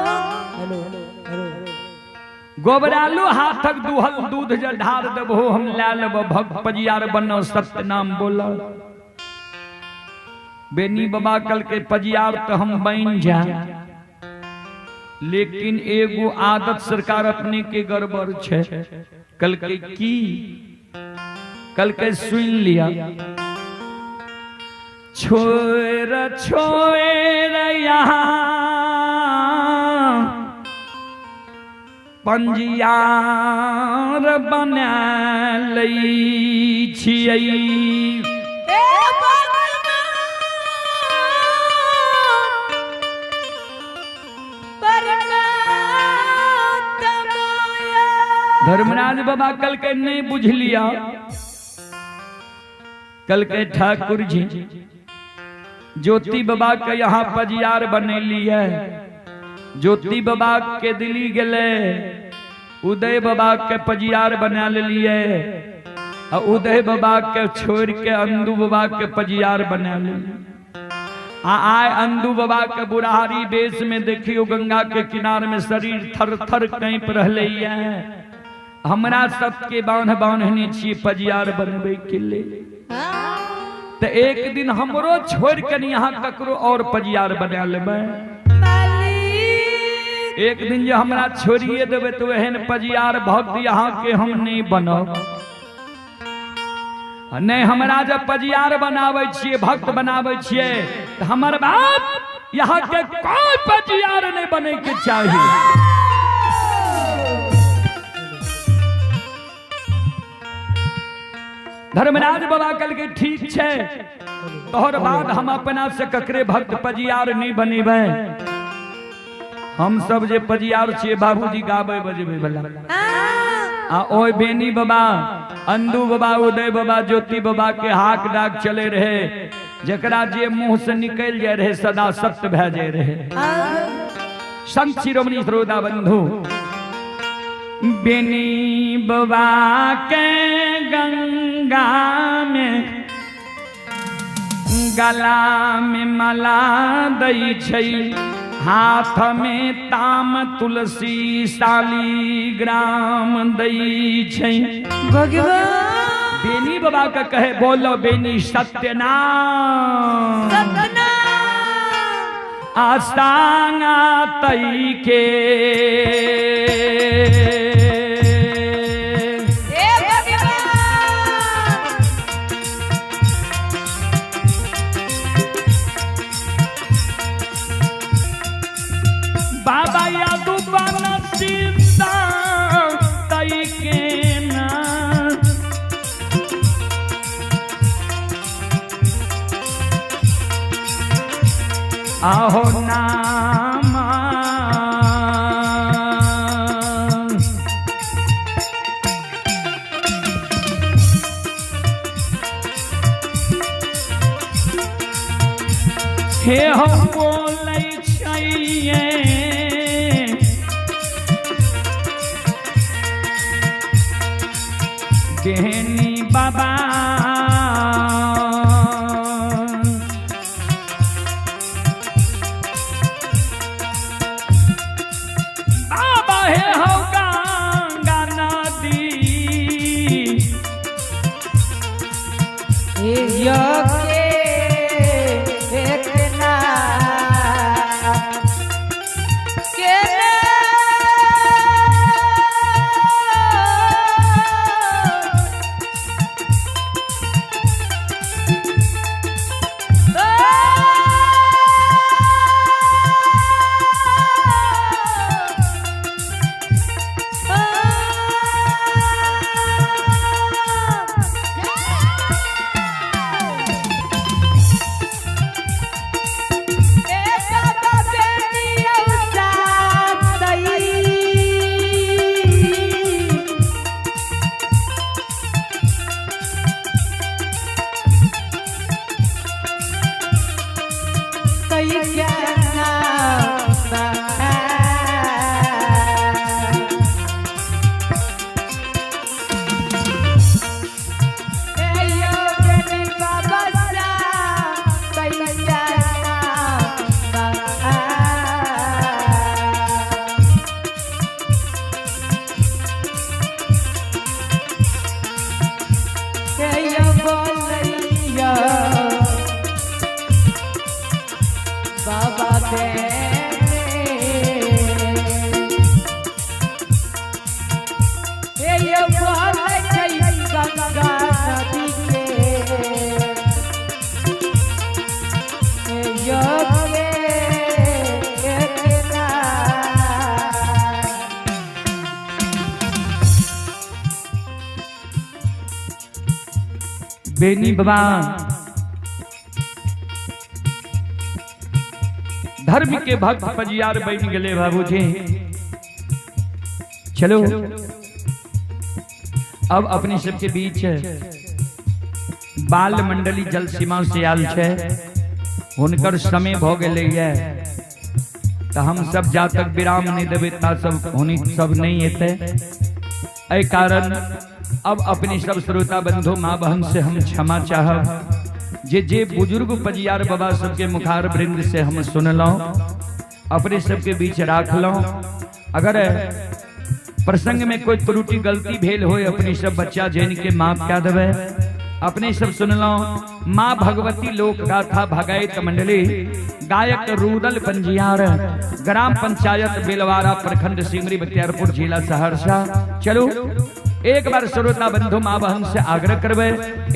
गोबरालू हाथक दुहल दूध जे ढार देबहो हम ला लेब, भक्त पजियार बनो सत्य नाम बोल। बेनी बाबा कल के पजियार तो हम बन जा, लेकिन एगो आदत सरकार अपने के गड़बड़ छे। कल के की? कल के सुन लिया, छोड़ छोड़ यहाँ पंजियार बना लै छियै। धर्मराज बाबा कल के नहीं बुझ लिया, कल के ठाकुर जी ज्योति बाबा के यहाँ पजियार बने लिए, ज्योति बाबा के दिल्ली गले, उदय बाबा के पजियार बना लिए, और उदय बाबा के छोड़ के अंदू बाबा के पजियार बना लिए। आए अंदू बाबा के बुढ़ारी बेस में देखियो गंगा के किनार में शरीर थर थर काँप रहले। हमरा सबके बान्ह बान्हने छियै पजियार बनबै के लेल, तो एक दिन हमरो छोड़ के यहाँ ककरो और पजियार बना लेबै। एक दिन जे हमरा छोड़िए देबै तो एहन पजियार भक्त यहाँ के हम नहीं बनब। नहीं हमरा जब पजियार बनाबै छियै, भक्त बनाबै छियै, तो हमर बात यहाँ के कोई पजियार नहीं बने के चाहिए। धर्मराज बाबा कल के ठीक छै, तोहर बाद हम अपना से ककरे भक्त पजियार नहीं बनेबै। हम सब जे पजियार छियै बाबूजी गाबै बजबै वाला, आ ओय बेनी बाबा, अंदू बाबा, उदय बाबा, ज्योति बाबा के हाक डाक चले रहे, जकरा जे मुंह से निकल जाए रहे सदा सत्य भए जाए रहे। संत शिरोमणि श्रोता बंधु, बेनी बाबा के गंगा में गला में मला दै छै, हाथ में ताम तुलसी शालीग्राम दै छै। भगवान बेनी बाबा का कहे बोलो बेनी सत्यनाम आस्तांगा तई के। बाबा यादू सीता तई के ना, आहो नामा हे हो बोलै छैये बेनी बाबा। बाबा हे हो गंगा नदी बेनी बाबा धर्म के भक्त पजियार बन गए बाबूजी। चलो अब अपने सबके बीच बाल मंडली जल सीमा से आयल छै, हुनकर समय भ गेलै तो हम सब जा तक विराम नहीं देबै ता सब होनी सब नहीं एतै। एहि कारण अब अपने सब श्रोता बंधु माँ बहन से हम क्षमा चाहब जे जे बुजुर्ग पजियार बाबा सबके मुखार वृंद से हम सुनलहुँ, अपने सबके बीच राखलहुँ। अगर प्रसंग में कोई त्रुटि गलती भेल हो अपने सब बच्चा जैन के माफ कऽ देबै। अपने सब सुनलो माँ भगवती लोक गाथा भगैत मंडली, गायक रूदल पंजियार, ग्राम पंचायत बेलवारा, प्रखंड सिमरी बख्तियारपुर, जिला सहरसा। चलो एक बार श्रोता बंधु माँ बहन से आग्रह करवे,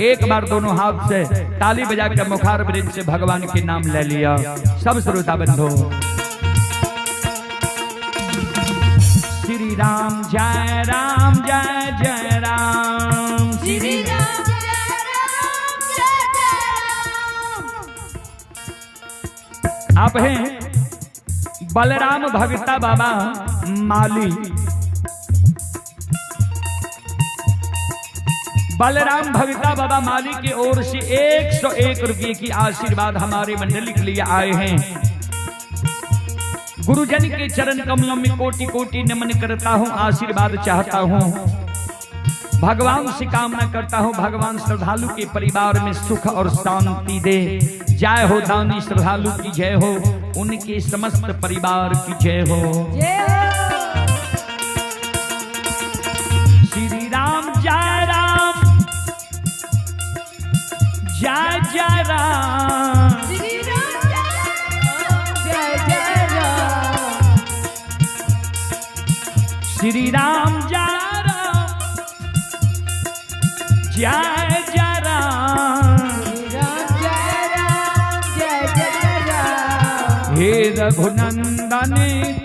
एक बार दोनों हाथ से ताली बजाकर मुखार वृंद से भगवान के नाम ले लिया। सब श्रोता बंधु श्री राम जय राम जय जय राम, श्री राम जय राम जय जय राम। आप हैं बलराम भगता बाबा माली। बलराम भगता बाबा माली की ओर से 101 रुपये की आशीर्वाद हमारे मंडली के लिए आए हैं। गुरुजन के चरण कमलों में कोटि कोटि नमन करता हूं, आशीर्वाद चाहता हूं, भगवान से कामना करता हूं, भगवान श्रद्धालु के परिवार में सुख और शांति दे। जय हो दानी श्रद्धालु की जय हो, उनके समस्त परिवार की जय हो। श्री राम जय राम जय जय राम, श्री राम जय जय राम, श्री राम जय राम जय जय राम, राम जय राम जय जय राम। हे रघुनंदन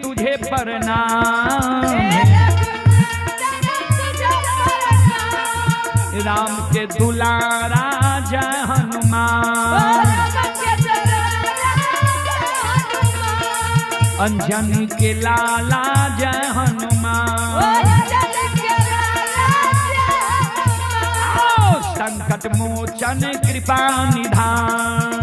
तुझे प्रणाम, राम के दुलारा जय हनुमान, अंजनी के लाला जय हनुमान, संकट मोचन कृपा निधान।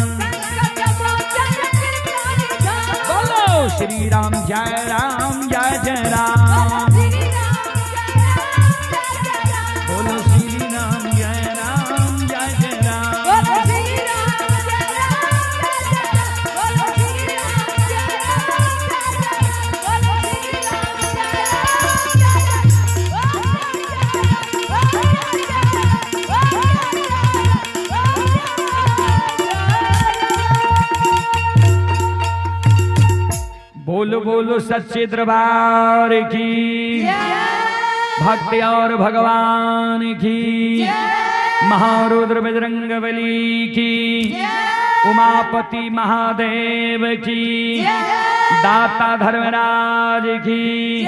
बोलो श्री राम जय राम जय जय राम, बोलो श्री राम जय राम जय जय राम। बोलो बोलो सच्चे दरबार की, भक्ति और भगवान की, महारुद्र बजरंग बली की, उमापति महादेव की, दाता धर्मराज की,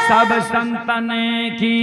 सब संतन की।